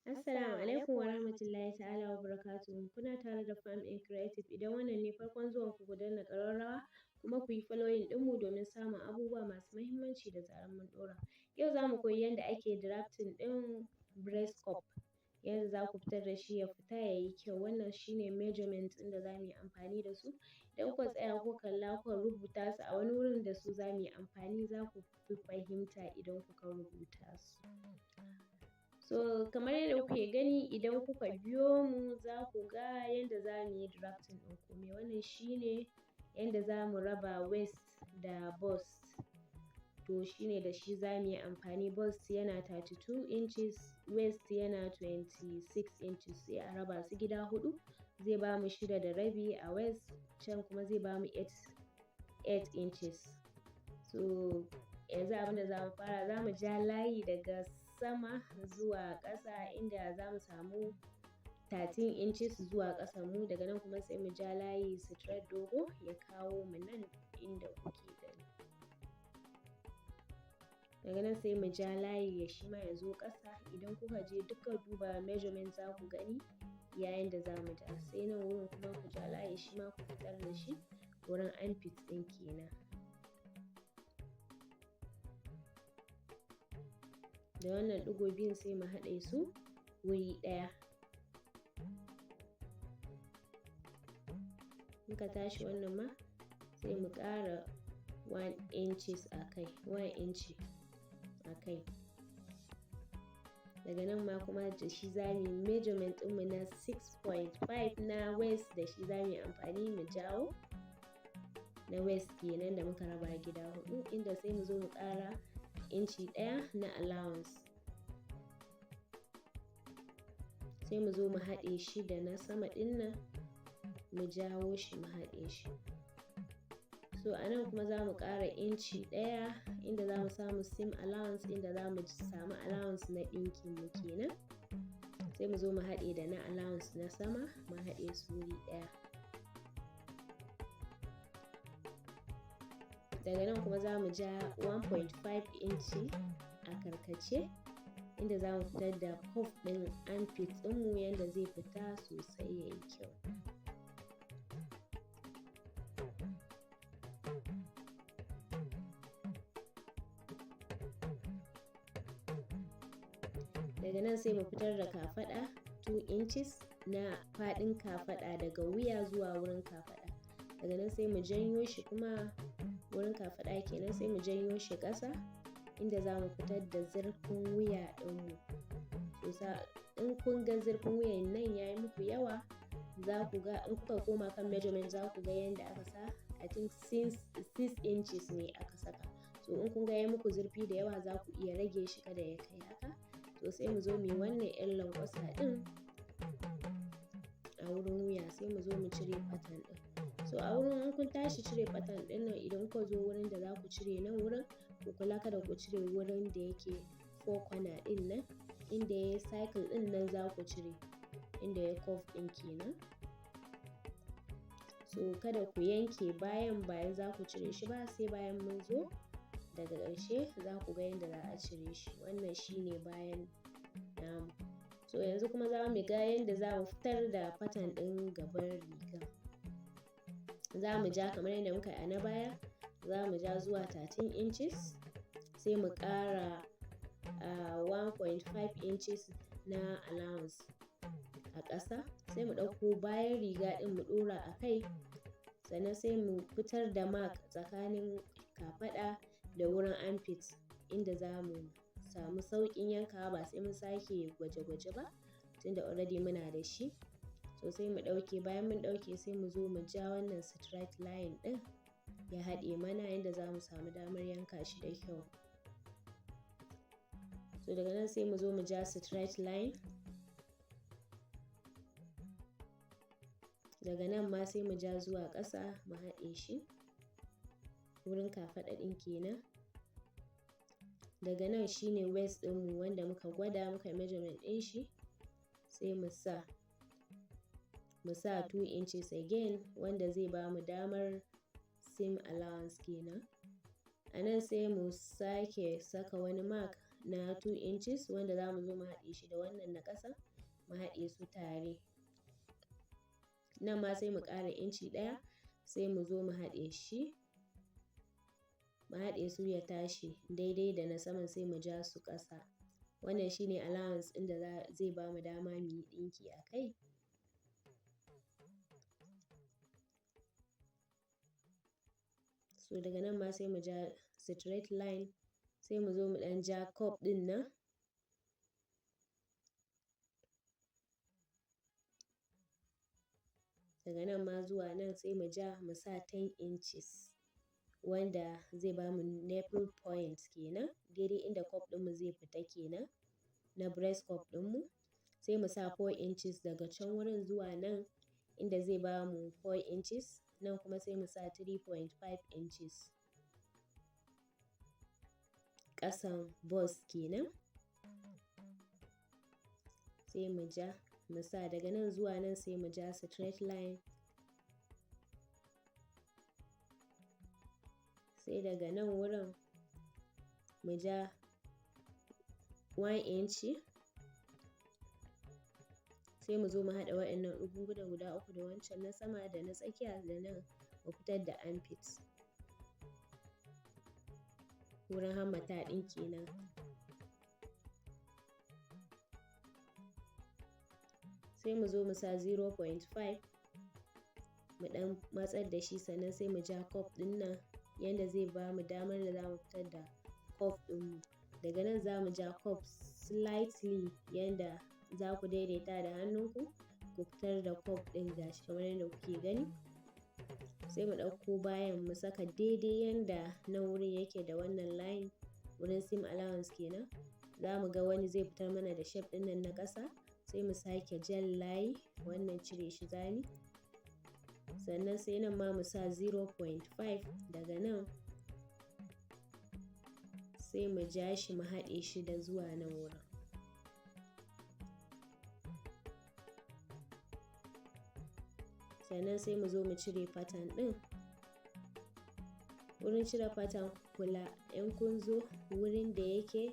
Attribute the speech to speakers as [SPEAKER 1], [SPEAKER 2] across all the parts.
[SPEAKER 1] Assalamu alaikum wa rahmatullahi ta'ala wa barakatuhu. Kuna tare da Farm in Creative. Idan wannan ne farkon zuwan ku, ku danna ƙararrawa kuma ku yi following ɗinmu domin samun abubuwa masu muhimmanci da zarar mun ɗora. Yau za mu koyi yadda ake drafting ɗin breast cup. Yadda za ku fitar da shi ya fita ya yi kyau. Wannan shine measurement ɗin da za mu yi amfani da su. Idan kuka tsaya kuka kalla, kuka rubuta su a wani wurin, da su za mu yi amfani, za ku fi fahimta idan kuka rubuta su. So kamar yadda kuke gani, idan kuka biyo mu za ku ga yadda za mu yi drafting ɗin komai. Wannan shine yadda za mu raba waist da bust. To shine da shi za mu yi amfani. Bust yana 32 inches, waist yana 26 inches. Sai a raba su gida huɗu, zai ba mu 6.5 a waist, can kuma zai ba mu 8 inches. So yanzu abin da za mu fara, za mu ja layi daga sama zuwa ƙasa, inda za mu samu 13 inches zuwa ƙasan mu. Daga nan kuma sai mu ja layi straight dogo ya kawo mu nan inda kuke gani. Daga nan sai mu ja layi ya shi ma ya zo ƙasa. Idan kuka je duka duba measurement, za ku gani yayin da za mu ja. Sai nan wurin kuma ku ja layi shi ma, ku fitar da shi wurin armpit ɗin kenan. Da wannan ɗigo biyun sai mu haɗe su wuri ɗaya. Muka tashi wannan ma sai mu ƙara 1 inches a kai, 1 inch a kai. Daga nan ma kuma da shi za mu yi measurement ɗinmu na 6.5 na waist. Da shi za mu yi amfani mu jawo na waist kenan da muka raba gida huɗu, inda sai mu zo mu ƙara inci 1 na allowance. Sai mu zo mu haɗe shi da na sama ɗin nan, mu jawo shi mu haɗe shi. So a nan kuma za mu ƙara inci 1, inda za mu samu seam allowance, inda za mu samu allowance na ɗinkin mu kenan. Sai mu zo mu haɗe da na allowance na sama, mu haɗe su wuri ɗaya. Daga nan kuma za mu ja 1.5 inci a karkace, inda za mu fitar da cuff ɗin armpit ɗinmu, yanda zai fita sosai ya yi kyau. Daga nan sai mu fitar da kafaɗa, 2 inches na faɗin kafaɗa daga wuya zuwa wurin kafaɗa. Daga nan sai mu janyo shi kuma wurin kafaɗa kenan, sai mu janyo shi ƙasa, inda za mu fitar da zurfin wuya ɗinmu. So in kun ga zurfin wuyan nan ya yi muku yawa, za ku ga in kuka koma kan measurement za ku ga yanda aka sa, I think 6 inches ne aka saka. So in kun ga ya yi muku zurfi da yawa, za ku iya rage shi kada ya kai haka. To sai mu zo mu yi wannan ƴar lanƙwasa ɗin a wurin wuya, sai mu zo mu cire pattern ɗin. So a wurin in kun tashi cire pattern ɗin nan, idan kuka zo wurin da za ku cire nan wurin, ku kula kada ku cire wurin da yake four corner ɗin nan. Inda ya yi circle ɗin nan za ku cire, inda ya curve ɗin kenan. So kada ku yanke bayan, bayan za ku cire shi ba, sai bayan mun zo daga ƙarshe za ku ga yadda za a cire shi. Wannan shine bayan namu. So yanzu kuma za mu ga yadda za mu fitar da pattern ɗin gaban riga. Za mu ja kamar yadda muka yi a na baya, za mu ja zuwa 13 inches, sai mu ƙara 1.5 inches na allowance a ƙasa. Sai mu ɗauko bayan riga ɗin mu ɗora a kai, sannan sai mu fitar da mark tsakanin kafaɗa da wurin armpit, inda za mu samu sauƙin yankawa, ba sai mun sake gwaje-gwaje ba, tunda already muna da shi. So sai mu ɗauke. Bayan mun ɗauke, sai mu zo mu ja wannan straight line ɗin ya haɗe mana, yanda za mu samu damar yanka shi da kyau. So daga nan sai mu zo mu ja straight line. Daga nan ma sai mu ja zuwa ƙasa, mu haɗe shi wurin kafaɗa ɗin kenan. Daga nan shine waist ɗinmu wanda muka gwada, muka yi measurement ɗin shi. Sai mu sa 2 inches again, wanda zai ba mu damar seam allowance kenan. A nan sai mu sake saka wani mark. na 2 inches, wanda za mu zo mu haɗe shi da wannan na ƙasa, mu haɗe su tare. Nan ma sai mu ƙara inci 1, sai mu zo mu haɗe shi, mu haɗe su ya tashi daidai da na saman, sai mu ja su ƙasa. Wannan shine allowance ɗin da zai bamu dama mu yi ɗinki a kai. So daga nan ma sai mu ja straight line, sai mu zo mu ɗan ja curve ɗin nan. Daga nan ma zuwa nan sai mu ja mu sa 10 inches, wanda zai bamu nipple point kenan, daidai inda cup ɗinmu zai fita kenan na breast cup ɗinmu. Sai mu sa 4 inches daga can wurin zuwa nan inda zai bamu 4 inches, nan kuma sai mu sa 3.5 inches ƙasan bust kenan. Sai mu ja mu sa daga nan zuwa nan, sai mu ja straight line. Sai daga nan wurin mu ja 1 inch, sai mu zo mu haɗa waɗannan ɗugungunan guda uku, da wancan na sama da na tsakiya da nan, mu fitar da armpit, wurin hammata ɗin kenan. Sai mu zo mu sa 0.5, mu ɗan matsar da shi, sannan sai mu ja cup ɗin nan yanda zai bamu damar da zamu fitar da cup ɗinmu. Daga nan za mu ja cup slightly yanda za ku daidaita da hannunku ku fitar da cup ɗin, gashi kamar yadda kuke gani. Sai mu ɗauko bayan mu saka daidai yanda nan wurin yake da wannan line, wurin seam allowance kenan. Za mu ga wani zai fitar mana da shape ɗin nan na ƙasa, sai mu sake jan layi, wannan cire shi zamu. Sannan sai nan ma mu sa 0.5 daga nan, sai mu ja shi mu haɗe shi da zuwa nan wurin. Sannan sai mu zo mu cire pattern ɗin. Wurin cire pattern, kula in kun zo wurin da yake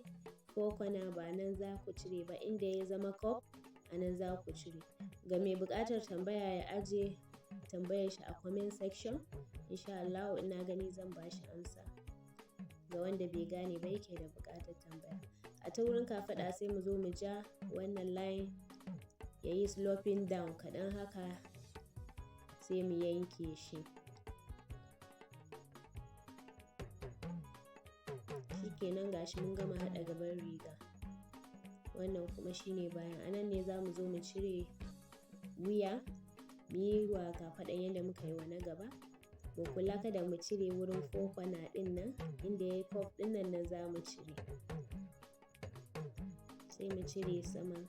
[SPEAKER 1] four corner, ba nan za ku cire ba, inda ya zama cup a nan za ku cire. Ga mai buƙatar tambaya ya aje tambayar shi a comment section, insha Allahu in na gani zan ba shi amsa. Ga wanda bai gane ba yake da buƙatar tambaya. A ta wurin kafaɗa sai mu zo mu ja wannan line ya yi sloping down kaɗan haka, sai mu yanke shi. Shikenan, gashi mun gama haɗa gaban riga. Wannan kuma shine bayan. A nan ne za mu zo mu cire wuya, mu yi wa kafaɗan yadda muka yi wa na gaba. Mu kula kada mu cire wurin four corner ɗin nan, inda ya yi curve ɗin nan, nan za mu cire. Sai mu cire saman.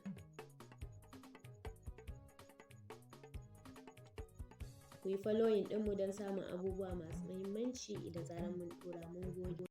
[SPEAKER 1] Ku yi following ɗinmu don samun abubuwa masu muhimmanci da zarar mun ɗora. Mun gode.